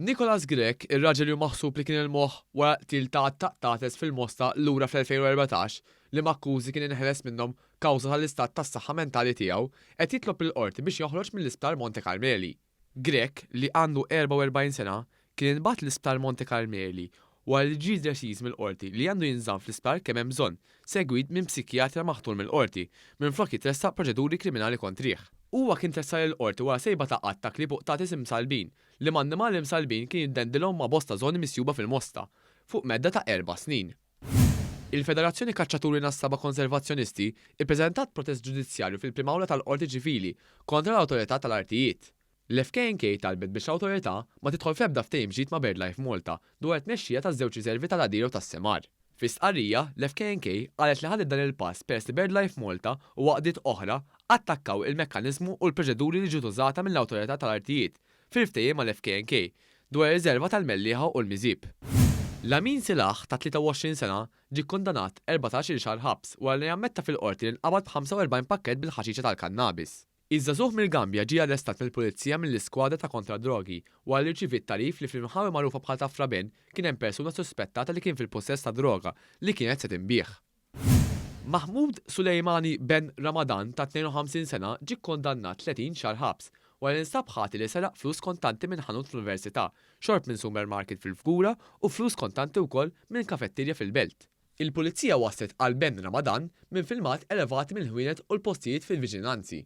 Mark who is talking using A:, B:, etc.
A: Nicholas Grech, ir-raġel li hu maħsub li kien il-moħħ wara l-qtil ta' għadd ta' qtates fil-Mosta lura fl-2014, liema akkużi kien inħeles minnhom kawża tal-istat tas-saħħa mentali tiegħu, qed jitlob lill-Qorti biex joħroġ mill-Isptar Monte Carmeli. Grech, li għandu 44 sena, kien intbagħat l-Isptar Monte Carmeli wara li ġie deċiż mill-Qorti li għandu jinżamm fl-isptar kemm hemm bżonn, segwit minn psikjatra maħtur mill-Qorti, minflok jitressaq proċeduri kriminali kontrih. Huwa kien tressaq lill-Qorti wara sejba ta' għadd ta' klieb u qtates imsallbin, liema annimali msallbin kien jiddendilhom ma' bosta żoni misjuba fil-Mosta, fuq medda ta' erba' snin. Il-Federazzjoni Kaċċaturi Nassaba Konservazzjonisti ppreżentat protest ġudizzjarju fil-Prim Awla tal-Qorti Ċivili kontra l-Awtorità tal-Artijiet. L-FKNK talbet biex l-Awtorità ma tidħol f'ebda ftehim ġdid ma' BirdLife Malta dwar it-tmexxija taż-żewġ riservi tal-Għadir u tas-Semar. Fi stqarrija, l-FKNK qalet li ħadet dan il-pass peress li BirdLife Malta u għaqdiet oħra attakkaw il-mekkaniżmu u l-proċeduri li ġiet użata mill-Awtorità tal-Artijiet fil-ftehim mal-FKNK dwar ir-riserva tal-Mellieħa u l-Miżieb. Lamin Silah ta' 23 sena ġie kkundanat 14 il xahar ħabs wara li ammetta fil-Qorti li nqabad b'45 pakkett bil-ħaxixa tal-kannabis. Iż-żagħżugħ mill-Gambja ġie arrestat mill-Pulizija mill-Iskwadra ta' Kontra d-Drogi wara li rċiviet tagħrif li fl-inħawi magħrufa bħala Ta' Frabin kien hemm persuna suspettata li kien fil-pussess ta' droga li kienet se tinbiegħ. Mahmoud Suleimani Ben Ramadan ta' 52 sena ġie kkundannat 30 xahar ħabs wara li nstab ħati li seraq flus kontanti minn ħanut fl-Università, xorb minn supermarket fil-Fgura u flus kontanti wkoll minn kafetterja fil-Belt. Il-Pulizija waslet għal Ben Ramadan minn filmat elevati mill-ħwienet u l-postijiet fil-viċinanzi.